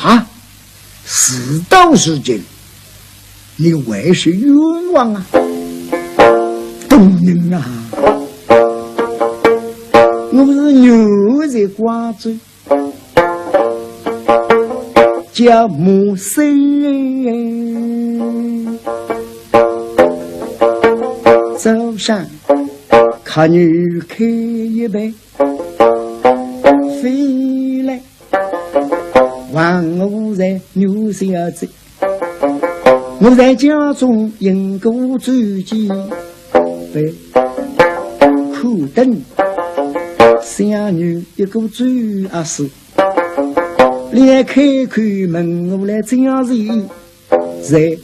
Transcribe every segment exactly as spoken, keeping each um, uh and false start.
啊，事到如今，你为是冤枉啊？大人啊，我是女在广州，叫马三，早上看你开一杯，回来 还我在女小姐，我在家中饮过酒几杯，苦等想女一个主阿是，连开口问我来讲是 在，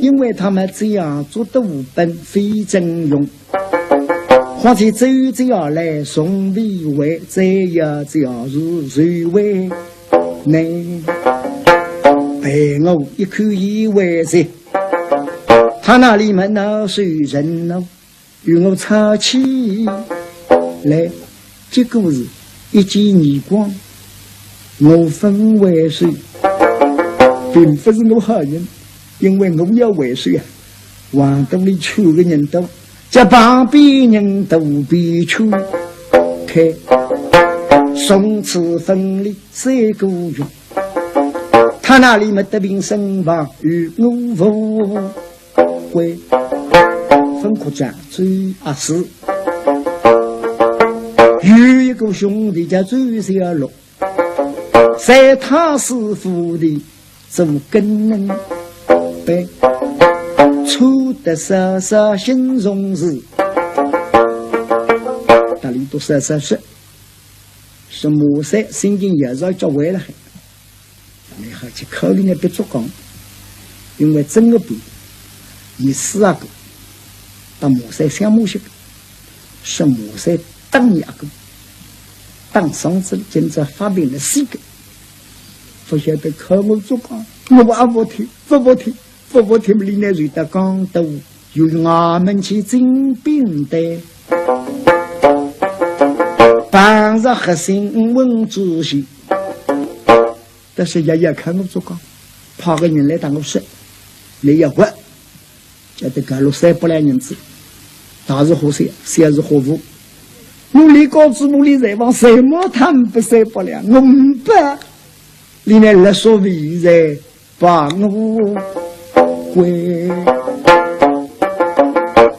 因为他们这样做都本非正用，况且这样来从未为这样这样是谁为呢？陪我一口一为是，他那里面那是人呢？ 与我吵起来，结果是一记耳光，我分为首，并不是我好人，因为我要为首啊，横肚里劝个人多，叫旁边人都被劝开，从此分离三个月，他那里没得病身亡，与我无 归，分客转追阿四。有一个兄弟叫周小六，在他师傅的做跟人班，抽得少少新荣事。大家都少少说，是马三心情也是要叫坏了。 你好去考虑那别做讲，因为整个班，你四阿哥，搭马三相骂些个，是马三打你阿哥，打伤子了，今朝发病了四个，不晓得考我做讲，我阿不听，不不听，不不听，里面谁的讲都有衙门去进兵的，半日黑心问之些。 但是爷爷看我做讲，派个人来搭我说，你要活，叫得搿落三百两银子，大是好些，小是好无。我连高子我连财房，什么他们不三百两，我唔不，里面来说为在把我归，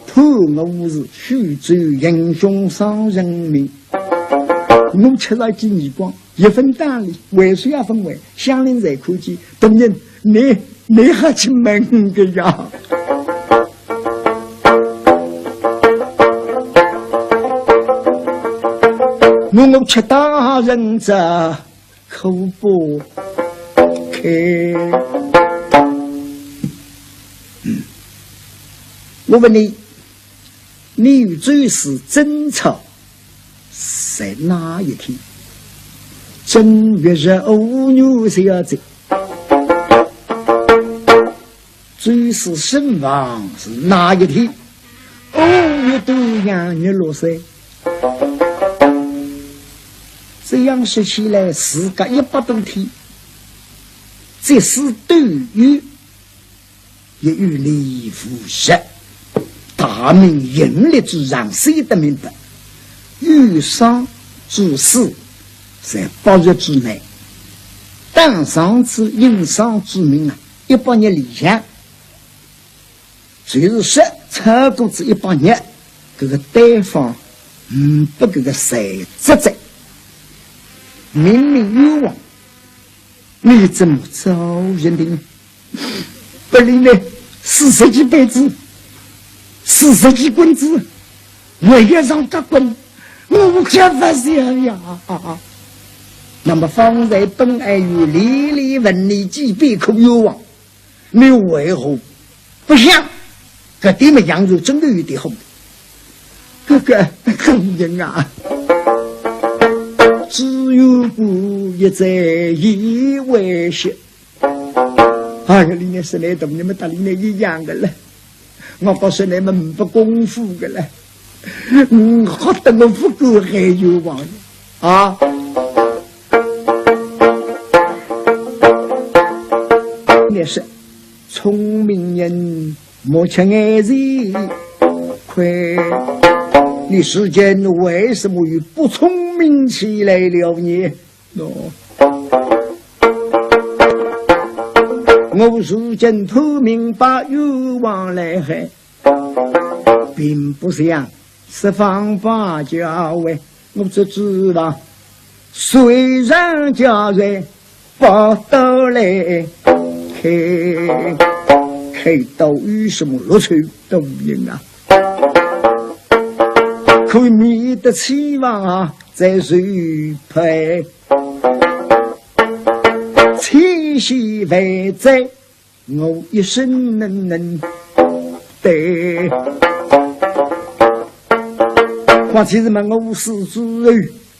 判我是徐州英雄伤人命。 我吃了几耳光，一分当哩，为啥要分为？乡邻侪看见，大人，你，你还去问个呀？我，我吃大人这口不开。嗯，我问你，你与周氏争吵 在哪一天？正月十五元宵节。周氏身亡是哪一天？五月端阳日落山。这样说起来，事隔一百多天，这是都有 也有理无实，大明阴历之上写得明白，有丧之事，在八日之内。打伤子因丧致命啊，一百日里向，就是说超过仔一百日，搿个对方唔拨搿个罪责哉，明明冤枉，你怎么招认定呢？ 拨俚呢，四十记板子，四十记棍子，还要上夹棍，我吃勿消呀。那么方才本来有理理问你几遍可冤枉，你为何不响？搿点么杨传真的有点火。搿个，大人啊，只有不一再以为是 哎呀，俚呢说倷同你们搭俚呢一样个了，我告诉你们不功夫个了，嗯，好得我不够害有王爷啊。是聪明人，莫吃眼前亏。你世间为什么又不聪明起来了呢？喏，我如今透明把冤枉来害，并不像是方把家为，我只知道虽然家人不得来开，开刀有什么乐趣都不行啊。可免得妻房啊，在受ภั，千险万灾，我一生能能担。况且是么我死之后，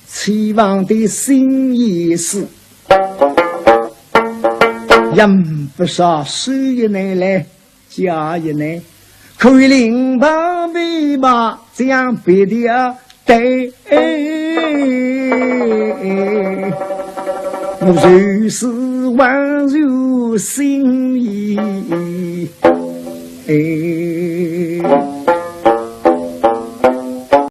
妻房的心也死，也不少收一奶来，嫁一奶，可以另旁备吧，这样别的啊，对。我就是还有心意。